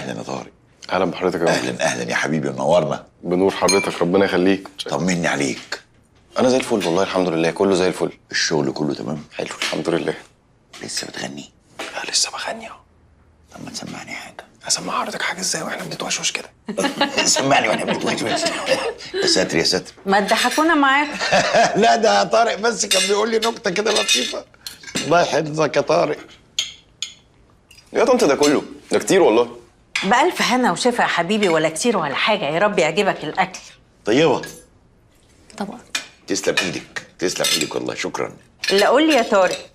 اهلا يا طارق. اهلا بحضرتك يا اهلا اهلا يا حبيبي، منورنا. بنور حضرتك، ربنا يخليك. طمني عليك. انا زي الفل والله، الحمد لله كله زي الفل. الشغل كله تمام؟ حلو الحمد لله. لسه بتغني؟ لا لسه بغني اهو. طب ما تسمعني حاجة. اسمع حضرتك حاجة ازاي واحنا بنتوشوش كده؟ سمعني واحنا بنتوشوش. يا ساتر يا ساتر. ما تضحكونا معاك. لا ده طارق بس كان بيقول لي نكتة كده لطيفة. الله يحفظك يا طارق. يا طنط ده كله ده كتير والله. بألف هنا وشفا يا حبيبي، ولا كتير ولا حاجة، يا رب يعجبك الأكل. طيبة طبعا. تسلم ايدك، تسلم ايدك والله، شكرا. اللي قول لي يا طارق،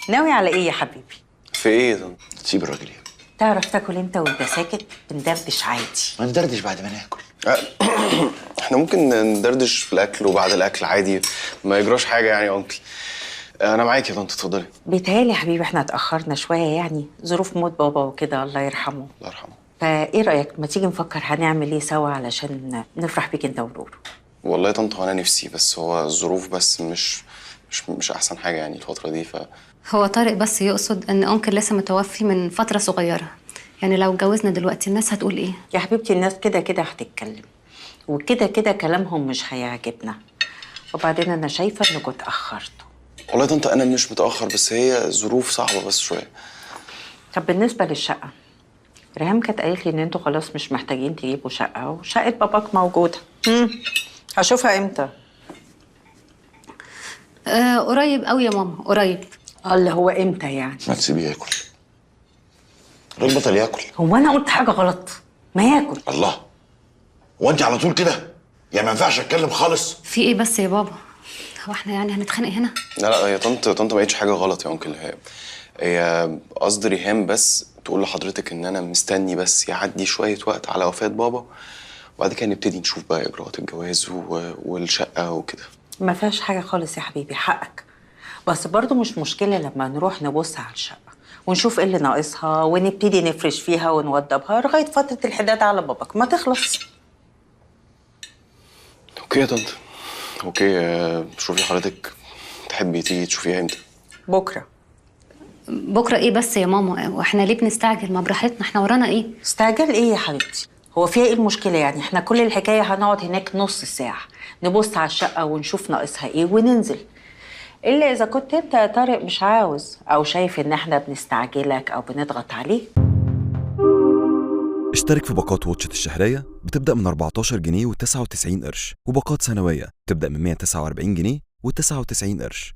ناوي على ايه يا حبيبي؟ في ايه يا طنط؟ سيب الراجل ياكل. تعرف تاكل انت وانت ساكت؟ بندردش عادي. ما ندردش بعد ما ناكل. احنا ممكن ندردش في الاكل وبعد الاكل عادي، ما يجراش حاجة يعني يا انكل. انا معاك يا طنط، اتفضلي. بيتهيألي يا حبيبي احنا اتأخرنا شوية، يعني ظروف موت بابا وكده، الله يرحمه. الله يرحمه. فايه رأيك ما تيجي نفكر هنعمل ايه سوا علشان نفرح بيك انت ونور؟ والله يا طنط هو انا نفسي، بس هو الظروف بس مش احسن حاجة يعني الفترة دي. هو طارق بس يقصد ان انكل لسه متوفي من فترة صغيرة، يعني لو اتجوزنا دلوقتي الناس هتقول ايه؟ يا حبيبتي الناس كده كده هتتكلم، وكده كده كلامهم مش هيعجبنا، وبعدين انا شايفه انكم اتاخرتوا. والله يا طنط انا مش متاخر، بس هي ظروف صعبة بس شوية. طب بالنسبة للشقه، ريهام كانت قالت لي ان انتوا خلاص مش محتاجين تجيبوا شقه، وشقه باباك موجودة. هشوفها امتى؟ قريب قوي يا ماما، قريب. اللي هو امتى يعني؟ ما تسيبيه ياكل، الراجل بطل ياكل. هو انا قلت حاجة غلط؟ ما ياكل. الله، هو انت على طول كده؟ يعني ما ينفعش اتكلم خالص؟ في ايه بس يا بابا؟ هو احنا يعني هنتخانق هنا؟ لا لا يا طنط، طنط ما قالتش حاجة غلط يا انكل. هي قصد ريهام بس تقول لحضرتك ان انا مستني بس يعدي شوية وقت على وفاه بابا، وبعد كده نبتدي نشوف بقى اجراءات الجواز والشقه وكده. ما فيهاش حاجة خالص يا حبيبي، حقك. بس برضو مش مشكلة لما نروح نبص على الشقة ونشوف ايه اللي ناقصها ونبتدي نفرش فيها ونوضبها لغاية فترة الحداد على باباك ما تخلص. okay يا طنط، okay. شوفي حضرتك تحبي تيجي تشوفيها امتى؟ بكره. بكره ايه بس يا ماما؟ واحنا ليه بنستعجل؟ ما براحتنا، احنا ورانا ايه؟ استعجل ايه يا حبيبتي؟ هو فيها ايه المشكلة يعني؟ احنا كل الحكاية هنقعد هناك نص ساعة نبص على الشقة ونشوف ناقصها ايه وننزل. الا اذا كنت انت يا طارق مش عاوز، او شايف ان احنا بنستعجلك او بنضغط عليك. اشترك في باقات واتشت الشهرية بتبدأ من 14 جنيه و99 قرش، وباقات سنوية بتبدأ من 149 جنيه و99 قرش.